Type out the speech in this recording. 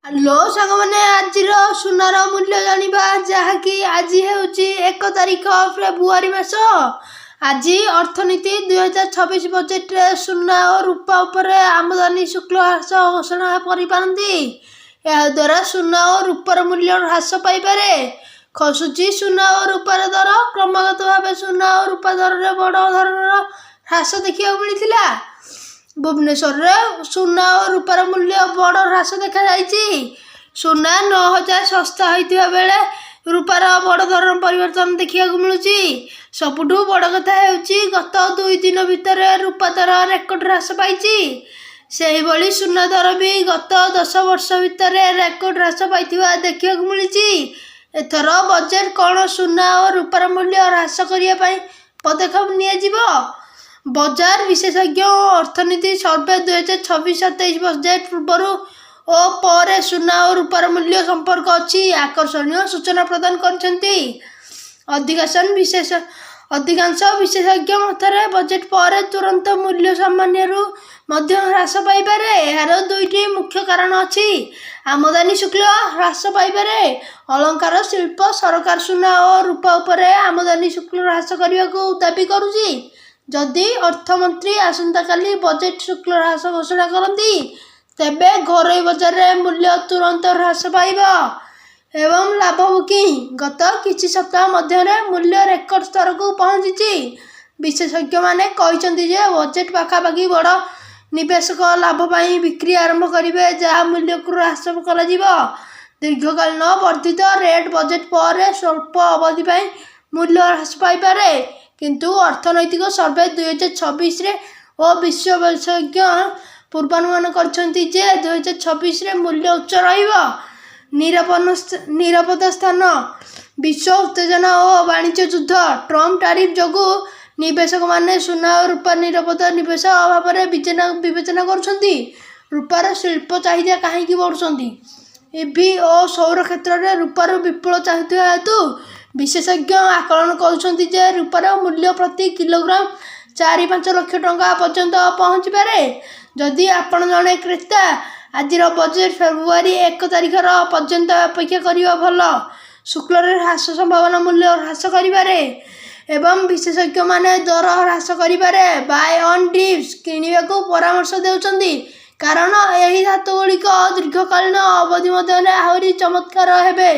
Hello ସାଙ୍ଗମାନେ, ଆଜିର ସୁନାର ମୂଲ୍ୟ ଜାଣିବା, ଯାହାକି ଆଜି ହେଉଛି 1 ତାରିଖ, ଫେବୃଆରୀ ମାସ। ଆଜି ଅର୍ଥନୀତି 2026 ବଜେଟରେ ସୁନା ଓ ରୂପା ଉପରେ ଆମଦାନୀ ଶୁଳ୍କ ହ୍ରାସ ଘୋଷଣା କରିପାରନ୍ତି। ଏହାଦ୍ୱାରା ସୁନା ଓ ରୂପାର ମୂଲ୍ୟ ହ୍ରାସ ପାଇପାରେ। ଖସୁଛି ସୁନା ଓ ରୂପାର ଦର। କ୍ରମାଗତ ଭାବେ ସୁନା ଓ ରୂପା ଦରରେ ବଡ଼ ଧରଣର ହ୍ରାସ ଦେଖିବାକୁ ମିଳିଥିଲା। ଭୁବନେଶ୍ୱରରେ ସୁନା ଓ ରୂପାର ମୂଲ୍ୟ ବଡ଼ ହ୍ରାସ ଦେଖାଯାଇଛି। ସୁନା 9000 ଶସ୍ତା ହୋଇଥିବା ବେଳେ ରୂପାର ବଡ଼ ଧରଣର ପରିବର୍ତ୍ତନ ଦେଖିବାକୁ ମିଳୁଛି। ସବୁଠୁ ବଡ଼ କଥା ହେଉଛି, ଗତ 2 ଦିନ ଭିତରେ ରୂପା ଦର ରେକର୍ଡ ହ୍ରାସ ପାଇଛି। ସେହିଭଳି ସୁନା ଦର ବି ଗତ 10 ବର୍ଷ ଭିତରେ ରେକର୍ଡ ହ୍ରାସ ପାଇଥିବା ଦେଖିବାକୁ ମିଳିଛି। ଏଥର ବଜେଟ କ'ଣ ସୁନା ଓ ରୂପାର ମୂଲ୍ୟ ହ୍ରାସ କରିବା ପାଇଁ ପଦକ୍ଷେପ ନିଆଯିବ? ବଜାର ବିଶେଷଜ୍ଞ ଓ ଅର୍ଥନୀତି ସର୍ଭେ 2026-27 ବଜେଟ ପୂର୍ବରୁ ଓ ପରେ ସୁନା ଓ ରୂପାର ମୂଲ୍ୟ ସମ୍ପର୍କ ଅଛି ଆକର୍ଷଣୀୟ ସୂଚନା ପ୍ରଦାନ କରିଛନ୍ତି। ଅଧିକାଂଶ ବିଶେଷଜ୍ଞ ମତରେ ବଜେଟ ପରେ ତୁରନ୍ତ ମୂଲ୍ୟ ସାମାନ୍ୟରୁ ମଧ୍ୟ ହ୍ରାସ ପାଇପାରେ। ଏହାର ଦୁଇଟି ମୁଖ୍ୟ କାରଣ ଅଛି। ଆମଦାନୀ ଶୁଳ୍କ ହ୍ରାସ ପାଇପାରେ। ଅଳଙ୍କାର ଶିଳ୍ପ ସରକାର ସୁନା ଓ ରୂପା ଉପରେ ଆମଦାନୀ ଶୁଳ୍କ ହ୍ରାସ କରିବାକୁ ଦାବି କରୁଛି। ଯଦି ଅର୍ଥମନ୍ତ୍ରୀ ଆସନ୍ତାକାଲି ବଜେଟ ଶୁଳ୍କ ହ୍ରାସ ଘୋଷଣା କରନ୍ତି, ତେବେ ଘରୋଇ ବଜାରରେ ମୂଲ୍ୟ ତୁରନ୍ତ ହ୍ରାସ ପାଇବ ଏବଂ ଲାଭ ବୁକିଂ। ଗତ କିଛି ସପ୍ତାହ ମଧ୍ୟରେ ମୂଲ୍ୟ ରେକର୍ଡ ସ୍ତରକୁ ପହଞ୍ଚିଛି। ବିଶେଷଜ୍ଞମାନେ କହିଛନ୍ତି ଯେ ବଜେଟ ପାଖାପାଖି ବଡ଼ ନିବେଶକ ଲାଭ ପାଇଁ ବିକ୍ରି ଆରମ୍ଭ କରିବେ, ଯାହା ମୂଲ୍ୟକୁ ହ୍ରାସ କରାଯିବ। ଦୀର୍ଘକାଳୀନ ବର୍ଦ୍ଧିତ ରେଟ୍ ବଜେଟ ପରେ ସ୍ୱଳ୍ପ ଅବଧି ପାଇଁ ମୂଲ୍ୟ ହ୍ରାସ ପାଇପାରେ। କିନ୍ତୁ ଅର୍ଥନୈତିକ ସର୍ଭେ 2026ରେ ଓ ବିଶ୍ୱ ବିଶେଷଜ୍ଞ ପୂର୍ବାନୁମାନ କରିଛନ୍ତି ଯେ 2026ରେ ମୂଲ୍ୟ ଉଚ୍ଚ ରହିବ। ନିରାପଦ ସ୍ଥାନ। ବିଶ୍ୱ ଉତ୍ତେଜନା ଓ ବାଣିଜ୍ୟ ଯୁଦ୍ଧ, ଟ୍ରମ୍ପ ଟାରିଫ ଯୋଗୁଁ ନିବେଶକମାନେ ସୁନା ଓ ରୂପା ନିରାପଦ ନିବେଶ ଭାବରେ ବିବେଚନା କରୁଛନ୍ତି। ରୂପାର ଶିଳ୍ପ ଚାହିଦା କାହିଁକି ବଢ଼ୁଛନ୍ତି? ଇଭି ଓ ସୌର କ୍ଷେତ୍ରରେ ରୂପାର ବିପୁଳ ଚାହିଦା ହେତୁ ବିଶେଷଜ୍ଞ ଆକଳନ କରୁଛନ୍ତି ଯେ ରୂପାର ମୂଲ୍ୟ ପ୍ରତି କିଲୋଗ୍ରାମ 4-5 ଲକ୍ଷ ଟଙ୍କା ପର୍ଯ୍ୟନ୍ତ ପହଞ୍ଚିପାରେ। ଯଦି ଆପଣ ଜଣେ କ୍ରେତା, ଆଜିର ବଜେଟ ଫେବୃଆରୀ 1 ତାରିଖର ପର୍ଯ୍ୟନ୍ତ ଅପେକ୍ଷା କରିବା ଭଲ। ଶୁଳ୍କରେ ହ୍ରାସ ସମ୍ଭାବନା ମୂଲ୍ୟ ହ୍ରାସ କରିପାରେ ଏବଂ ବିଶେଷଜ୍ଞମାନେ ଦର ହ୍ରାସ କରିବାରେ ବାଏ ଅନ୍ ଡିପ୍ସ କିଣିବାକୁ ପରାମର୍ଶ ଦେଉଛନ୍ତି, କାରଣ ଏହି ଧାତୁଗୁଡ଼ିକ ଦୀର୍ଘକାଳୀନ ଅବଧି ମଧ୍ୟରେ ଆହୁରି ଚମତ୍କାର ହେବେ।